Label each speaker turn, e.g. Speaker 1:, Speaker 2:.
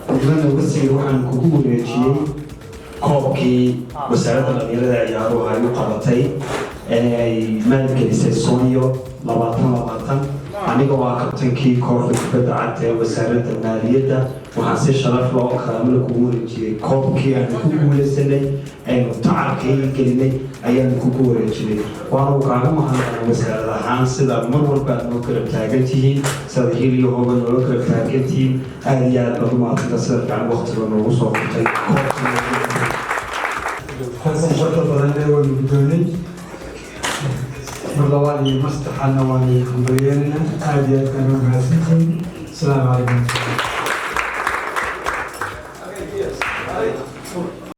Speaker 1: Mudane wasiir, waxaan kugu wareejiyey koobkii Wasaaradda Dhalinyarada Ciyaaruhu ay u qabatay ee ay maalgelisay Sonyo 2020. Aniga waa kabtankii kooxda kubadda cagta ee Wasaaradda Maaliyadda. Waxaan si sharaf leh oo karaamada kugu wareejiyey koobkii aanu ku guulaysanay, aynu tacabkii gelinay ayaanu kugu wareejinay. Waanu kaaga mahadnaqnay wasaarad ahaan sida mar walba aad noo garab taagan tihiin, sidaad hiil iyo hooba noola garab taagan tihiin. Aad iyo aad baad u mahadsantaa sida fiican waqtiga noogu soo qortay koobkii.
Speaker 2: Koobkan quruxda badan ee waanu guddoonay. Mar labaad iyo mar saddexaadna waanu hambalyeynayna. Aad iyo aad baan u mahadsantihiin. Asalaamu calaykum.